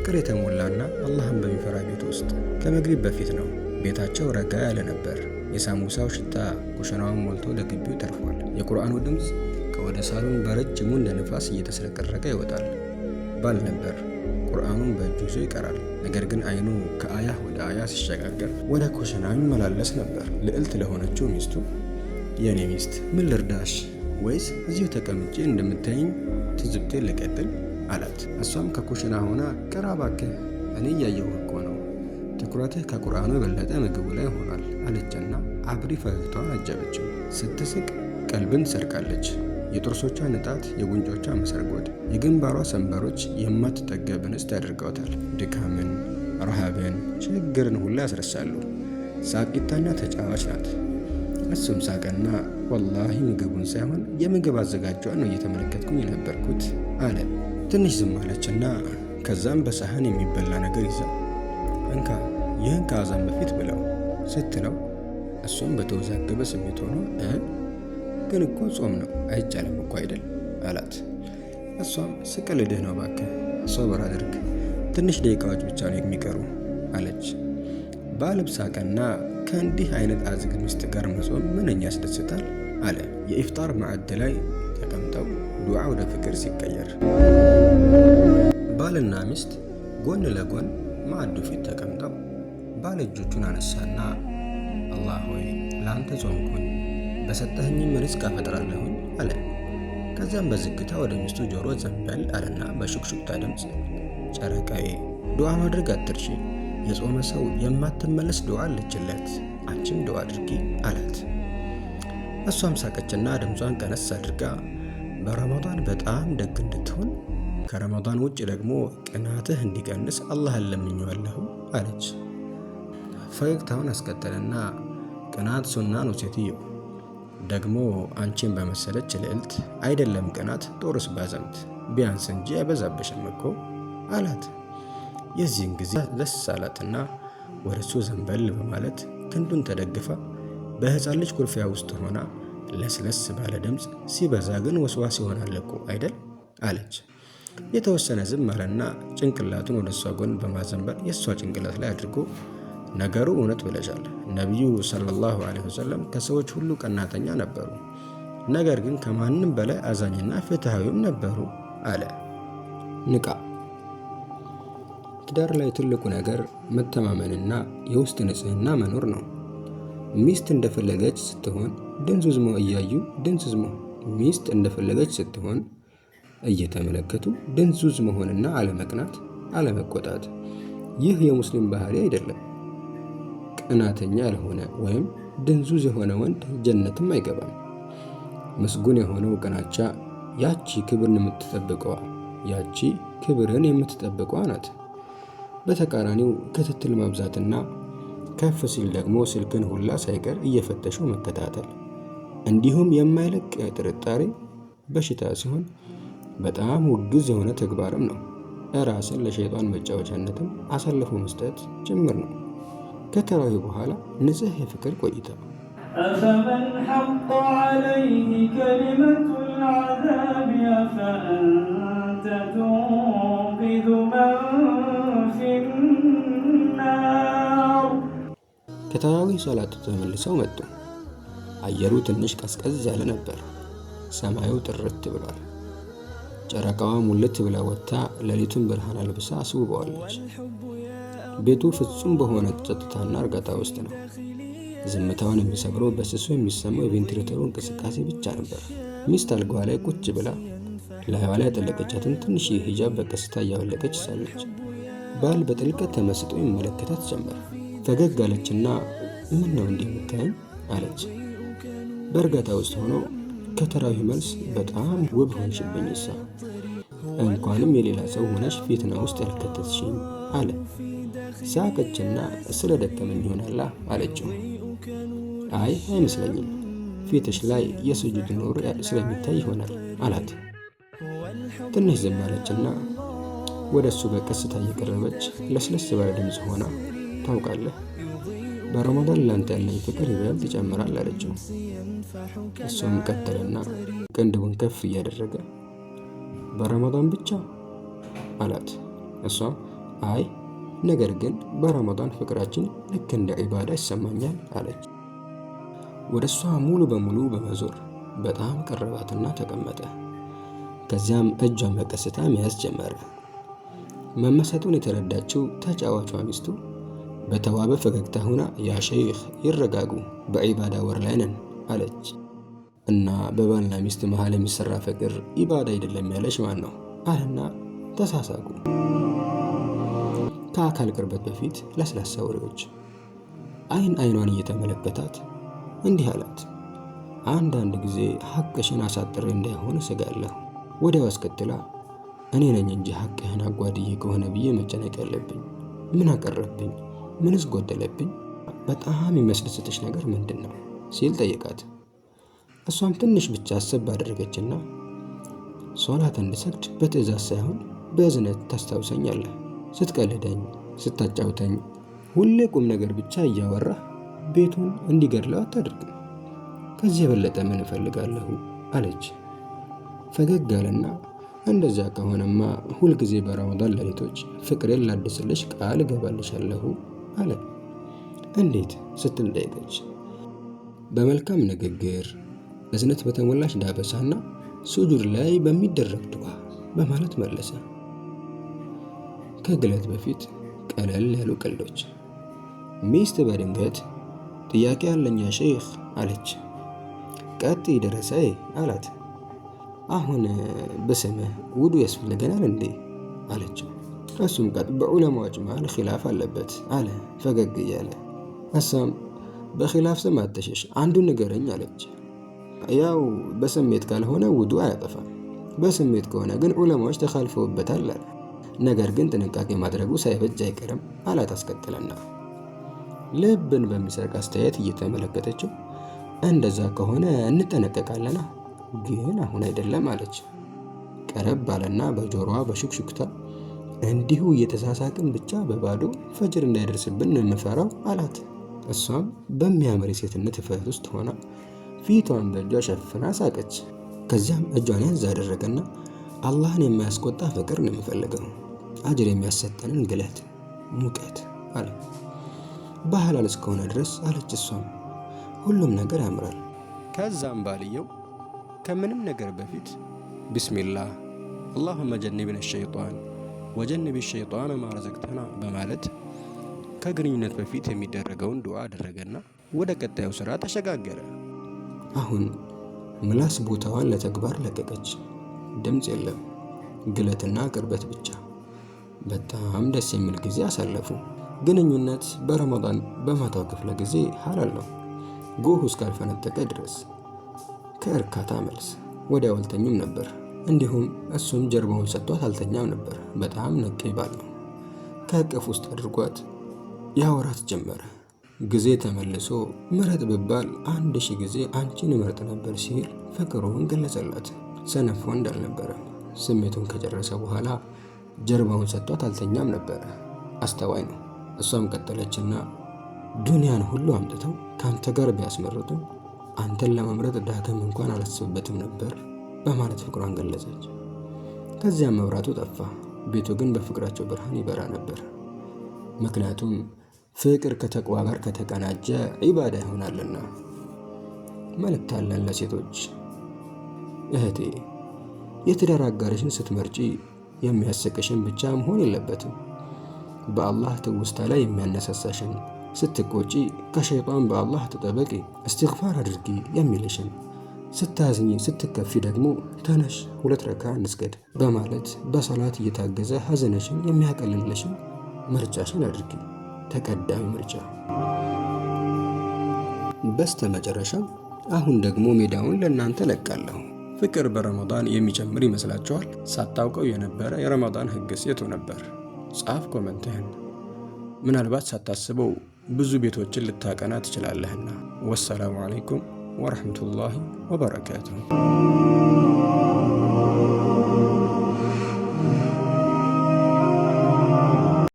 በፍቅር የተሞላና አላህን በሚፈራ ቤት ውስጥ ከመግሪብ በፊት ነው። ቤታቸው ረጋ ያለ ነበር። የሳሙሳው ሽታ ኩሽናውን ሞልቶ ለግቢው ተርፏል። የቁርአኑ ድምፅ ከወደ ሳሎን በረጅሙ እንደ ንፋስ እየተስረቀረቀ ይወጣል። ባል ነበር። ቁርአኑን በእጁ ይዞ ይቀራል። ነገር ግን አይኑ ከአያህ ወደ አያህ ሲሸጋገር ወደ ኩሽናው ይመላለስ ነበር። ልዕልት ለሆነችው ሚስቱ "የኔ ሚስት፣ ምን ልርዳሽ? ወይስ እዚሁ ተቀምጬ እንደምታይኝ ትዝብቴን ልቀጥል?" አላት። እሷም ከኩሽና ሆና "ቅራ እባክህ፣ እኔ እያየሁህ እኮ ነው። ትኩረትህ ከቁርአኑ የበለጠ ምግቡ ላይ ሆኗል" አለችና አብሪ ፈገግታዋን አጀበችው። ስትስቅ ቀልብን ትሰርቃለች። የጥርሶቿ ንጣት፣ የጉንጮቿ መሰርጎድ፣ የግንባሯ ሰንበሮች የማትጠገብ እንስት ያደርገውታል። ድካምን፣ ረሃብን፣ ችግርን ሁላ ያስረሳሉ። ሳቂታና ተጫዋች ናት። እሱም ሳቀና "ወላሂ ምግቡን ሳይሆን የምግብ አዘጋጇን ነው እየተመለከትኩኝ የነበርኩት" አለ። ትንሽ ዝም አለችና ከዛም በሳህን የሚበላ ነገር ይዛ "እንካ፣ ይህን ከአዛን በፊት ብለው" ስትለው እሱም በተወዛገበ ስሜት ሆኖ "እ ግን እኮ ጾም ነው፣ አይቻልም እኮ አይደል?" አላት። እሷም "ስቀልድህ ነው እባክህ፣ ሶብር አድርግ፣ ትንሽ ደቂቃዎች ብቻ ነው የሚቀሩ" አለች። ባልብ ሳቀና "ከእንዲህ አይነት አዝግ ሚስት ጋር መጾም ምንኛ ያስደስታል" አለ። የኢፍጣር ማዕድ ላይ ተቀምጠው ዱዓ ወደ ፍቅር ሲቀየር። ባልና ሚስት ጎን ለጎን ማዕዱ ፊት ተቀምጠው ባል እጆቹን አነሳና "አላህ ሆይ፣ ለአንተ ጾምኩኝ፣ በሰጠኸኝም ሪዝቅ አፈጥራለሁኝ" አለ። ከዚያም በዝግታ ወደ ሚስቱ ጆሮ ዘንበል አለና በሹክሹክታ ድምፅ "ጨረቃዬ፣ ዱዓ ማድረግ አትርሺ፣ የጾመ ሰው የማትመለስ ዱዓ አለችለት፣ አንቺም ዱዓ አድርጊ" አላት። እሷም ሳቀችና ድምጿን ቀነስ አድርጋ "በረመዳን በጣም ደግ እንድትሆን፣ ከረመዳን ውጭ ደግሞ ቅናትህ እንዲቀንስ አላህን ለምኜዋለሁ" አለች። ፈገግታውን አስቀጠለና "ቅናት ሱና ነው ሴትዮ፣ ደግሞ አንቺን በመሰለች ልዕልት አይደለም ቅናት ጦርስ ባዘምት ቢያንስ እንጂ አይበዛብሽም እኮ" አላት። የዚህን ጊዜ ደስ አላትና ወደ እሱ ዘንበል በማለት ክንዱን ተደግፋ በሕፃን ልጅ ኩርፊያ ውስጥ ሆና ለስለስ ባለ ድምፅ "ሲበዛ ግን ወስዋስ ይሆናል እኮ አይደል?" አለች። የተወሰነ ዝም አለና ጭንቅላቱን ወደ እሷ ጎን በማዘንበል የእሷ ጭንቅላት ላይ አድርጎ "ነገሩ እውነት ብለሻል። ነቢዩ ሰለላሁ ዐለይሂ ወሰለም ከሰዎች ሁሉ ቀናተኛ ነበሩ። ነገር ግን ከማንም በላይ አዛኝና ፍትሃዊም ነበሩ" አለ። ንቃ። ትዳር ላይ ትልቁ ነገር መተማመንና የውስጥ ንጽህና መኖር ነው። ሚስት እንደፈለገች ስትሆን ድንዙዝ እያዩ ድንዙዝ ሚስት እንደፈለገች ስትሆን እየተመለከቱ ድንዙዝ መሆንና አለመቅናት፣ አለመቆጣት፣ ይህ የሙስሊም ባህሪ አይደለም። ቅናተኛ ያልሆነ ወይም ድንዙዝ የሆነ ወንድ ጀነትም አይገባም። ምስጉን የሆነው ቅናቻ ያቺ ክብርን የምትጠብቀዋ ናት። በተቃራኒው ክትትል ማብዛትና ከፍ ሲል ደግሞ ስልክን ሁላ ሳይቀር እየፈተሹ መከታተል፣ እንዲሁም የማይለቅ ጥርጣሬ በሽታ ሲሆን በጣም ውግዝ የሆነ ተግባርም ነው። ራስን ለሸይጣን መጫወቻነትም አሳልፎ መስጠት ጭምር ነው። ከተራዊህ በኋላ ንጽህ የፍቅር ቆይታ። أفمن حق عليه كلمة العذاب أفأنت تنقذ من في النار? ከተራዊህ ሶላት ተመልሰው መጡ። አየሩ ትንሽ ቀዝቀዝ ያለ ነበር። ሰማዩ ጥርት ብሏል። ጨረቃዋ ሙልት ብላ ወጥታ ሌሊቱን ብርሃን አልብሳ አስውበዋለች። ቤቱ ፍጹም በሆነ ጸጥታና እርጋታ ውስጥ ነው። ዝምታውን የሚሰብረው በስሱ የሚሰማው የቬንቲሌተሩ እንቅስቃሴ ብቻ ነበር። ሚስት አልጋዋ ላይ ቁጭ ብላ ላይዋ ላይ ያጠለቀቻትን ትንሽ ሂጃብ በቀስታ እያወለቀች ሳለች ባል በጥልቀት ተመስጦ ይመለከታት ጀመር። ፈገግ አለችና "ምን ነው እንዲህ የምታየኝ?" አለች። በእርጋታ ውስጥ ሆኖ "ከተራዊህ መልስ በጣም ውብ ሆንሽብኝ እሳ፣ እንኳንም የሌላ ሰው ሆነሽ ፊትና ውስጥ ያልከተትሽኝ" አለ። ሳቀችና "ስለ ደከመኝ ይሆናላ" አለችው። "አይ፣ አይመስለኝም፣ ፊትሽ ላይ የስጁድ ኑር ስለሚታይ ይሆናል" አላት። ትንሽ ዝም አለችና ወደ እሱ በቀስታ እየቀረበች ለስለስ ባለ ድምፅ ሆና "ታውቃለህ፣ በረመዳን ላንተ ያለኝ ፍቅር ይበልጥ ይጨምራል" አለችው። እሱም ቀጠለና ቅንድቡን ከፍ እያደረገ "በረመዳን ብቻ?" አላት። እሷም አይ ነገር ግን በረመዳን ፍቅራችን ልክ እንደ ዒባዳ ይሰማኛል አለች። ወደ እሷ ሙሉ በሙሉ በመዞር በጣም ቀረባትና ተቀመጠ። ከዚያም እጇን በቀስታ መያዝ ጀመረ። መመሰጡን የተረዳችው ተጫዋቿ ሚስቱ በተዋበ ፈገግታ ሆና ያ ሸይኽ ይረጋጉ፣ በዒባዳ ወር ላይ ነን አለች። እና በባልና ሚስት መሃል የሚሰራ ፍቅር ኢባዳ አይደለም ያለሽ ማን ነው? አለና ተሳሳቁ። ከአካል ቅርበት በፊት ለስላሳ ወሬዎች። አይን አይኗን እየተመለከታት እንዲህ አላት። አንዳንድ ጊዜ ሐቅሽን አሳጥሬ እንዳይሆን እሰጋለሁ። ወዲያው አስከትላ እኔ ነኝ እንጂ ሐቅህን አጓድዬ ከሆነ ብዬ መጨነቅ ያለብኝ። ምን አቀረብኝ? ምንስ ጎደለብኝ? በጣም የሚያስደስትሽ ነገር ምንድን ነው ሲል ጠየቃት። እሷም ትንሽ ብቻ አሰብ አደረገችና ሶላት እንድሰግድ በትዕዛዝ ሳይሆን በእዝነት ታስታውሰኛለህ። ስትቀልደኝ፣ ስታጫውተኝ፣ ሁሌ ቁም ነገር ብቻ እያወራህ ቤቱን እንዲገድለው አታደርግም። ከዚህ የበለጠ ምን እፈልጋለሁ አለች። ፈገግ አለና እንደዚያ ከሆነማ ሁልጊዜ በረመዳን ሌሊቶች ፍቅሬን ላድስልሽ ቃል እገባልሻለሁ አለ። እንዴት ስትል ጠየቀች። በመልካም ንግግር፣ እዝነት በተሞላሽ ዳበሳና ሱጁድ ላይ በሚደረግ ዱዓ በማለት መለሰ። ከግለት በፊት ቀለል ያሉ ቀልዶች። ሚስት በድንገት ጥያቄ አለኝ ያ ሼኽ አለች። ቀጥይ ደረሰይ አላት። አሁን ብስምህ ውዱ ያስፈልገናል እንዴ አለችው። እሱም ቀጥ በዑለማዎች መሃል ኺላፍ አለበት አለ ፈገግ እያለ። እሷም በኺላፍ ስም አትሸሽ አንዱን ንገረኝ አለች። ያው በስሜት ካልሆነ ውዱ አያጠፋም፣ በስሜት ከሆነ ግን ዑለማዎች ተካልፈውበታል አለ። ነገር ግን ጥንቃቄ ማድረጉ ሳይበጅ አይቀርም አላት አስከተለና ልብን በሚሰርቅ አስተያየት እየተመለከተችው እንደዛ ከሆነ እንጠነቀቃለና ግን አሁን አይደለም አለች። ቀረብ አለና በጆሮዋ በሹክሹክታ እንዲሁ እየተሳሳቅን ብቻ በባዶ ፈጅር እንዳይደርስብን ነው የምፈራው አላት። እሷም በሚያምር የሴትነት እፍረት ውስጥ ሆና ፊቷን በእጇ ሸፍና ሳቀች። ከዚያም እጇን ያዝ አደረገና አላህን የማያስቆጣ ፍቅር ነው የምፈልገው፣ አጅር የሚያሰጠንን ግለት፣ ሙቀት አለ። በሐላል እስከሆነ ድረስ አለች እሷም ሁሉም ነገር ያምራል። ከዛም ባልየው ከምንም ነገር በፊት ቢስሚላህ አላሁመ ጀኒብነ ሸይጣን ወጀንብ ሸይጣን ማ ረዘቅተና በማለት ከግንኙነት በፊት የሚደረገውን ዱዓ አደረገና ወደ ቀጣዩ ስራ ተሸጋገረ። አሁን ምላስ ቦታዋን ለተግባር ለቀቀች። ድምፅ የለም፣ ግለትና ቅርበት ብቻ። በጣም ደስ የሚል ጊዜ አሳለፉ። ግንኙነት በረመዳን በማታው ክፍለ ጊዜ ሐላል ነው፣ ጎህ እስካልፈነጠቀ ድረስ። ከእርካታ መልስ ወዲያው አልተኙም ነበር። እንዲሁም እሱም ጀርባውን ሰጥቷት አልተኛም ነበር። በጣም ነቄ ባል ነው። ከእቅፍ ውስጥ አድርጓት ያወራት ጀመረ። ጊዜ ተመልሶ ምረጥ ብባል 1000 ጊዜ አንቺን እመርጥ ነበር ሲል ፍቅሩን ገለጸላት። ሰነፍ ወንድ አልነበረም። ስሜቱን ከጨረሰ በኋላ ጀርባውን ሰጥቷት አልተኛም ነበረ። አስተዋይ ነው። እሷም ቀጠለችና ዱንያን ሁሉ አምጥተው ከአንተ ጋር ቢያስመርጡ አንተን ለመምረጥ ዳግም እንኳን አላስብበትም ነበር በማለት ፍቅሯን ገለጸች። ከዚያም መብራቱ ጠፋ። ቤቱ ግን በፍቅራቸው ብርሃን ይበራ ነበር። ምክንያቱም ፍቅር ከተቅዋ ጋር ከተቀናጀ ዒባዳ ይሆናልና። መልእክት አለን ለሴቶች። እህቴ የትዳር አጋርሽን ስትመርጪ የሚያስቅሽን ብቻ መሆን የለበትም። በአላህ ትውስታ ላይ የሚያነሳሳሽን፣ ስትቆጪ ከሸይጣን በአላህ ተጠበቂ፣ እስትግፋር አድርጊ የሚልሽን፣ ስታዝኚ ስትከፊ ደግሞ ተነሽ 2 ረካ እንስገድ በማለት በሰላት እየታገዘ ሐዘንሽን የሚያቀልልሽን ምርጫሽን አድርጊ። ተቀዳሚ ምርጫ። በስተመጨረሻ አሁን ደግሞ ሜዳውን ለእናንተ ለቃለሁ። ፍቅር በረመዳን የሚጨምር ይመስላችኋል? ሳታውቀው የነበረ የረመዳን ህግስ የቱ ነበር? ጻፍ comment ህን። ምናልባት ሳታስበው ብዙ ቤቶችን ልታቀና ትችላለህና። ወሰላሙ አለይኩም ወረሕመቱላሂ ወበረካቱሁ።